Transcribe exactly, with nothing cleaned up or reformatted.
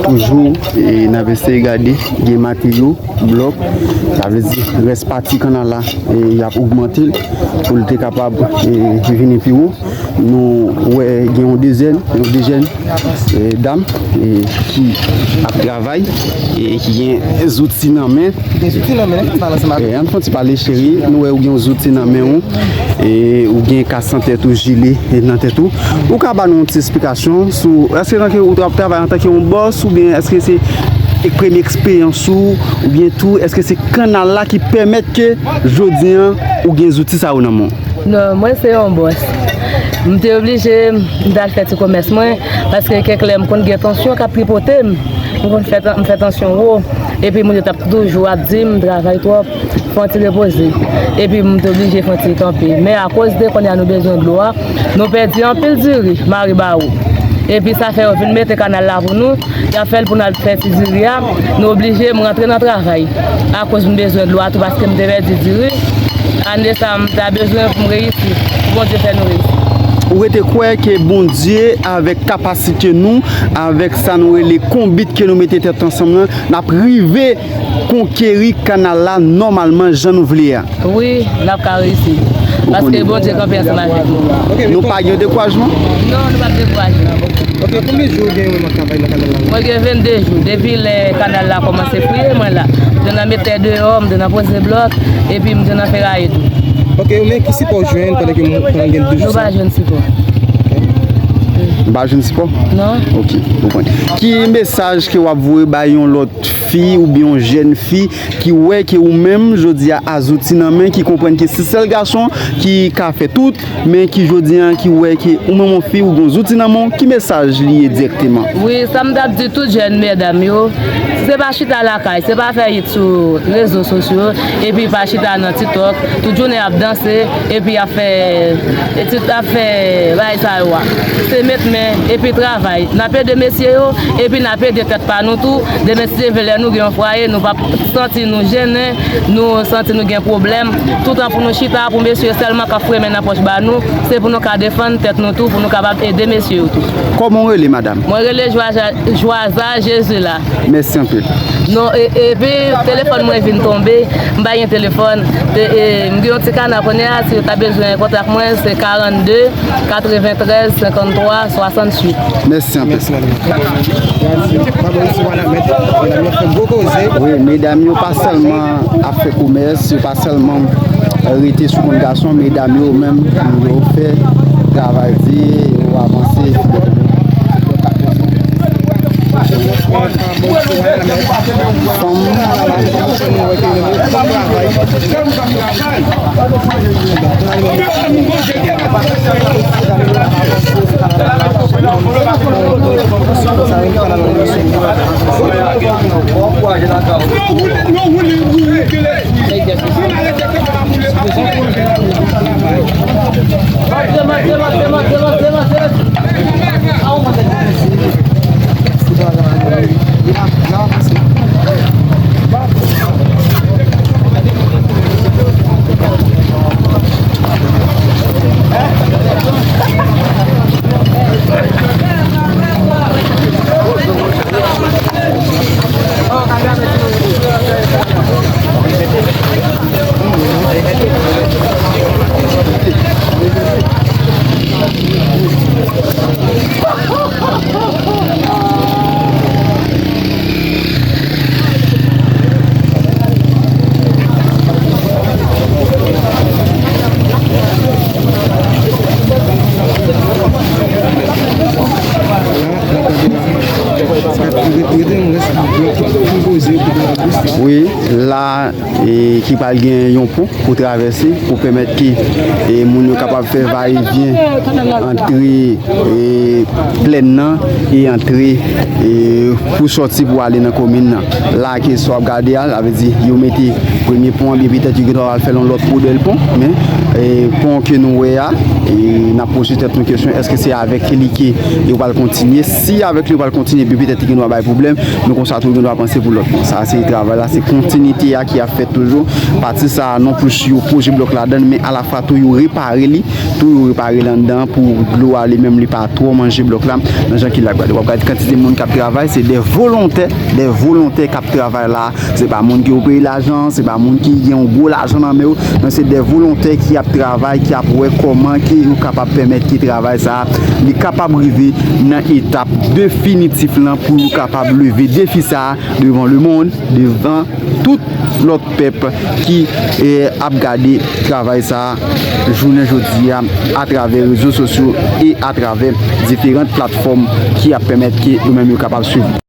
Toujou, e, n ap eseye gade, gen materyo, blòk, sa vle di rès pati kannal la, e, y ap ogmante l pou l te kapab, e, vini pi wo. Nou wè gen yon de jèn, yon de jèn, e, dam, e, ki ap travay, e, ki gen zouti nan men. Gen zouti nan men, ann fè ti pale ansanm avè m. E, ann fè ti pale, cheri. Nou wè ou gen yon zouti nan men ou, e, ou gen kas nan tèt ou, jile, e, nan tèt ou. Ou ka ba nou yon ti esplikasyon sou, èske nan ke ou t ap travay antanke yon bòs, oubyen èske se premye eksperyans ou, oubyen tou, èske se kannal la ki pèmèt ke jodi an ou gen zouti sa yo nan men w? Non, mwen se yon bòs. M te oblije, m t al fè ti komès mwen, paske kèk lè m konn gen tansyon k ap tripote m. M konn fè tan-, m fè tansyon wo. Epi moun yo t ap toujou ap di m travay twòp, fè yon ti repoze. Epi m te oblije fè yon ti kanpe. Men akoz de kounye a nou bezwen dlo a, nou pèdi anpil diri, Maribawo. Epi sa fè yo vin mete kannal la pou nou, y ap fè l pou n al fè ti diri a, nou oblije m rantre nan travay. Akoz m bezwen dlo a tou paske m te pèdi diri. Ane sa m ta bezwen pou m reyisi, pou Bondye fè nou reyisi. Ou rete kwè ke Bondye, avèk kapasite nou, avèk sa nou rele konbit ke nou mete tèt ansanm nan, n ap rive konkeri kannal la nòmalman jan nou vle a? Wi, n ap ka reyisi. Paske Bondye kanpe ansanm avèk nou. Nou pa gen dekourajman? Non, nou p ap dekouraje. Ok, konbyen jou ou gen menm ap travay nan kannal la? Mwen gen vennde jou. Depi lè kannal la kòmanse fouye, mwen la. M te nan metè deyò, m te nan poze blòk, epi m te nan feraye tou. Ok, ou menm ki sipò w jwenn pandan ke moun, pandan gen douz jou sa? Nou pa jwenn sipò. Ou pa jwenn sipò? Non. Ok, konprann. Ki mesaj ke w ap voye bay yon lòt fi oubyen yon jèn fi ki wè ke ou menm, jodi a, a zouti nan men, ki konprann ke se sèl gason ki ka fè tout, men ki jodi a, ki wè ke ou menm yon fi, ou gen zouti nan men w, ki mesaj li ye dirèkteman? Wi, sa m t ap di tout jèn medam yo, se pa chita lakay, se pa fè it sou rezo sosyo, epi pa chita nan TikTok, tout jounen ap danse, epi ap fè, epi ap fè bagay sa yo a. Se met men, epi travay. N ap ede mesye yo, epi n ap ede tèt pa nou tou. Demen, si Dye vle, lè nou gen yon fwaye, nou p ap santi nou jennen, nou santi nou gen pwoblèm. Toutan pou nou chita, pou mesye sèlman k ap foure men nan pòch ba nou, se pou nou ka defann tèt nou tou, pou nou kapab ede mesye yo tou. Kòman w rele, madanm? Mwen rele Jwaza, Jwaza Jezila. Mèsi anpil. Non, e, epi telefòn mwen vin tonbe, m pa gen telefòn. Te, e, m gen yon ti kana kounye a, si yo ta bezwen kontak mwen, se karannde, katreventrèz, senkanntwa, swasanntuit. Mèsi anpil. Mèsi, madanm. Gad, pa bò isi, Wanament. Medam yo fè gwo koze. Wi, medam yo pa sèlman ap fè komès, yo pa sèlman rete sou kont gason, medam yo menm, yo fè travay di, yo avanse. Fanm. Wi, la, e, ki pral gen yon pon pou travèse, pou pèmèt ke, e, moun yo kapab fè vayevyen antre, e, plèn nan e antre, e, pou sòti pou ale nan komin nan. La ke sa w ap gade a, sa vle di yo mete premye pon an, byen petèt yo gentan pral fè yon lòt modèl pon, men, e, pon ke nou wè a, E n ap poze tèt nou kesyon, èske se avèk li ke yo pral kontinye? Si avèk li yo pral kontinye, epi petèt li gen dwa bay pwoblèm, men konsa tou yo gen dwa panse pou lòt. Sa se travay la, se kontinite a ki ap fèt toujou. Pati sa a non plis yo poze blòk ladan l, men alafwa tou yo repare li, tou yo repare l anndan pou dlo a li menm li pa twò manje blòk la nan jan ke l ap gade. W ap gade kantite moun k ap travay, se de volontè, de volontè k ap travay la. Se pa moun ki yo peye lajan, se pa moun ki gen yon gwo lajan nan men yo, men se de volontè ki ap travay, ki ap wè kòman ke yo kapab pèmèt ke travay sa a li kapab rive nan etap definitif lan pou yo kapab leve defi sa a devan lemonn, devan tout lòt pèp ki eh, ap gade travay sa a jounen jodi a atravè rezo sosyo e atravè diferan platfòm ki ap pèmèt ke yo menm yo kapab swiv.